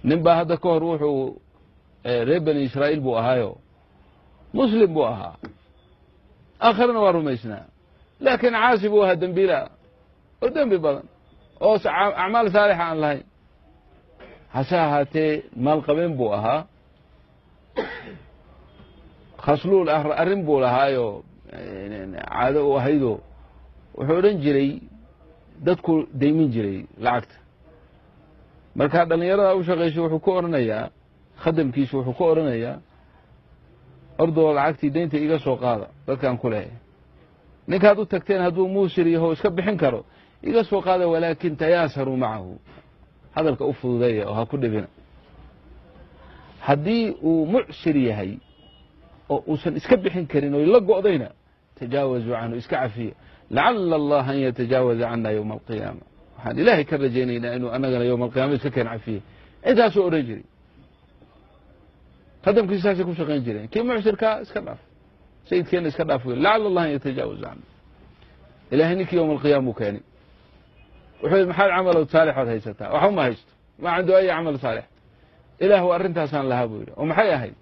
Nin baa hadda ka hor wuxuu reer Bani Israa'iil buu ahaayo, Muslim buu ahaa, aakhirana waa rumaysnaa, laakiin caasi buu ahaa, dembiila oo dembi badan oo acmaal saalixa aan lahayn. Hase ahaatee maalqabeen buu ahaa, khasluul ah arrin buu lahaayo, caado u ahaydoo wuxuu odhan jiray dadku deymin jiray lacagta. Markaa dhallinyarada u shaqayso wuxuu ku odhanayaa, khadamkiisu wuxuu ku odhanayaa, "Ordoo lacagtii deynta iga soo qaada dadkaan ku lehay. Ninkaad u tagteen hadduu muusir yaho iska bixin karo, iga soo qaada, walaakin tayaasaruu macahu, hadalka u fududeeya oo ha ku dhibina. Haddii uu mucsir yahay oo uusan iska bixin karin oy la go'dayna, tajaawazuu canhu, iska cafiya, lacala allaha an yatajaawaza cana yowma alqiyaama. Waxaan Ilaahay ka rajaynaynaa inuu anagana yowma alqiyama iska keen cafiye." Intaasuu odhan jiray khadamkiisa, saasay ku shaqayn jireen. Kii mucsirkaa iska dhaaf, sayidkeena iska dhaaf wey, lacala allah an yatajaawaza cana. Ilahay ninkii yowma alqiyama uu keenay. Wuxuu yidhi, "Maxaad camalood saalixood haysataa?" "Waxba ma haysto, ma cando ay camal saalix. Ilaahu, arrintaasaan lahaa," buu yidhi. "Oo maxay ahayd?"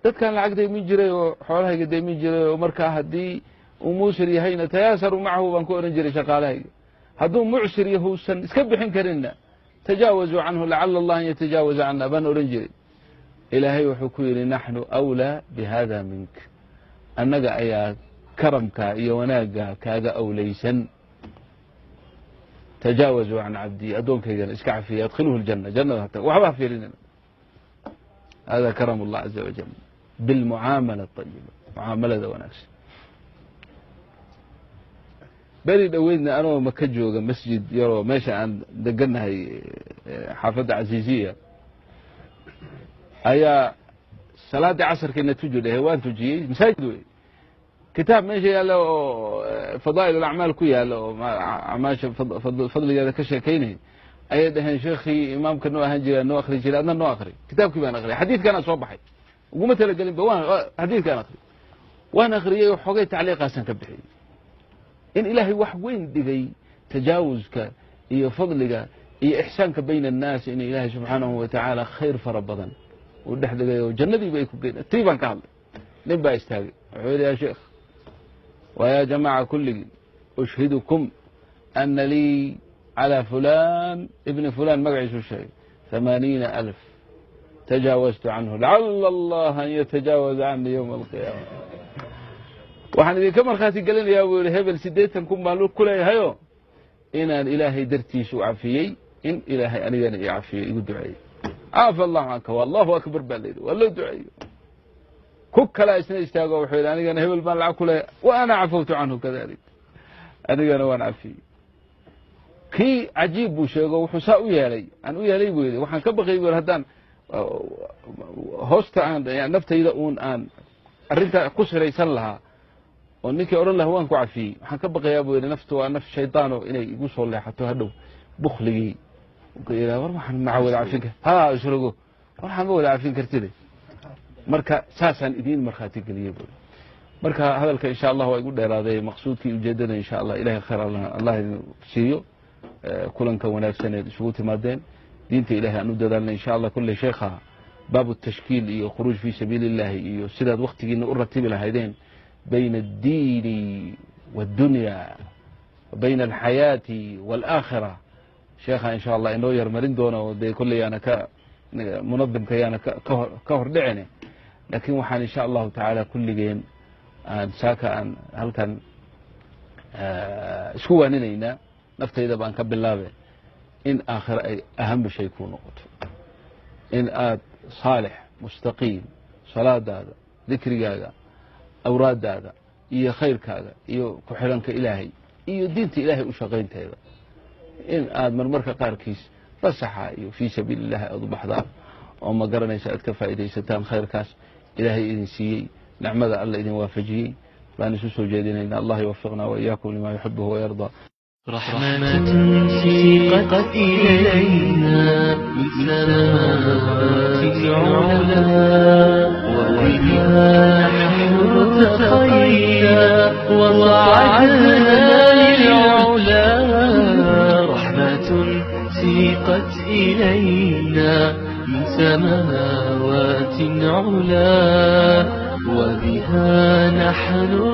"Dadkaan lacag deymin jiray oo xoolahayga deymin jiray, oo markaa haddii uu muusir yahayna tayaasaru macahu baan ku odhan jiray shaqaalahayga. Hadduu mucsir yahuusan iska bixin karinna, tajaawazuu canhu, lacala allah an yatajaawaza cana baan odhan jiray." Ilaahay wuxuu ku yidhi, "Naxnu awlaa bi hada mink, annaga ayaa karamka iyo wanaagga kaaga awlaysan. Tajaawazuu can cabdii, addoonkaygana iska cafiya, adkhiluhu ljana, jannada hata waxba ha fiirinina." Hada karam allah caza wajal bilmucaamala ayiba, mucaamalada wanaagsan. Beri dhoweydna anoo Maka jooga, masjid yaroo meesha aan degannahay, xaafadda Casiiziya, ayaa salaaddii casarkiina tuji dhehe. Waan tujiyey. Masaajid wey, kitaab meesha yaalla oo fadaa'il alacmaal ku yaalla oo acmaasha fadligeeda ka sheekaynay ayay dhaheen, "Sheekhii imaamka noo ahaan jira noo akri jiray, adna noo akri." Kitaabkii baan akriyay, xadiidkanaa soo baxay, uguma talagelin ba. Waan xadiidkaan akri, waan akriyey, xogay tacliiqaasaan ka bixiyey in Ilaahay wax weyn dhigay tajaawuska iyo fadliga iyo ixsaanka bayna annaas, in Ilaahay subxaanahu watacaala khayr fara badan uu dhex dhigay oo jannadiiba ay ku geyn. Tii baan ka hadlay. Nin baa istaagay, wuxuu yidhi, "Ya sheekh wa yaa jamaaca kulligii, ushhidukum ana lii calى fulan ibni fulan," magaciisu sheegay, 80,000, "tajaawaztu canhu, lacala allaha an yatajaawaza canii yowma alqiyaama. Waxaan idinka markhaati gelinayaa," buu yihi, "hebel 80,000 baan ku leeyahayo, inaan Ilaahay dartiisa u cafiyey, in Ilaahay anigana i cafiyey, igu duceeyey." "Caafa allahu canka wa allahu akbar," baa layidhi, waa loo duceeyo. Ku kalaa isna istaago, wuxuu yidhi, "Anigana hebel baan lacag ku leeyahay, wa ana cafawtu canhu kadalik, anigana waan cafiyey." Kii cajiib buu sheego, wuxuu saa u yeelay aan u yeelay, buu yidhi, "Waxaan ka baqay," bu yidhi, "haddaan hoosta aan naftayda uun aan arrintaa ku siraysan lahaa oo ninkii odhan lahaa waan ku cafiyey, waxaan ka baqayaa," buu yidhi, "naftu waa naf shaydaano, inay igu soo leexato hadhow bukligii yidhaha, war waxaan maca wada cafin kar ha isrogo, war waxaan ma wada cafin kartide. Marka saasaan idiin markhaati geliyey," buu. Marka hadalka insha Allah waa igu dheeraaday. Maqsuudkii ujeedada insha Allah, Ilahay khayr Allah idin siiyo kulanka wanaagsaneed isugu timaadeen. Diinta Ilahay aan u dadaalnay insha Allah. Kulley sheekha baabu tashkiil iyo khuruuj fi sabiili illahi iyo sidaad waktigiina u ratibi lahaydeen bayna addiini waaddunya wa bayna alxayaati waalaakhira, sheekha insha Allah inoo yarmarin doono. Oo dee kolley yaana ka munadimka yaana ka hor dhicine, laakiin waxaan insha Allahu tacaala kulligeen aan saaka aan halkan isku waaninaynaa, naftayda baan ka bilaabe, in aakhiro ay ahamu shay kuu noqoto, in aad saalix mustaqiim, salaadaada, dikrigaaga, awraadaada iyo khayrkaaga iyo ku-xidhanka Ilaahay iyo diinta Ilaahay u shaqaynteeda, in aad marmarka qaarkiis fasaxa iyo fii sabiili illahi aada u baxdaan oo ma garanaysa aad ka faa'iidaysataan khayrkaas Ilaahay idin siiyey, nicmada Alla idin waafajiyey baan isu soo jeedinayna. Allah yuwafiqna wa iyaakum lima yuxibuhu wayardaa. رحمة سيقت إلينا من سماوات العلا، وبها نحن ارتقينا وصعدنا للعلا. رحمة سيقت إلينا من سماوات علا، وبها نحن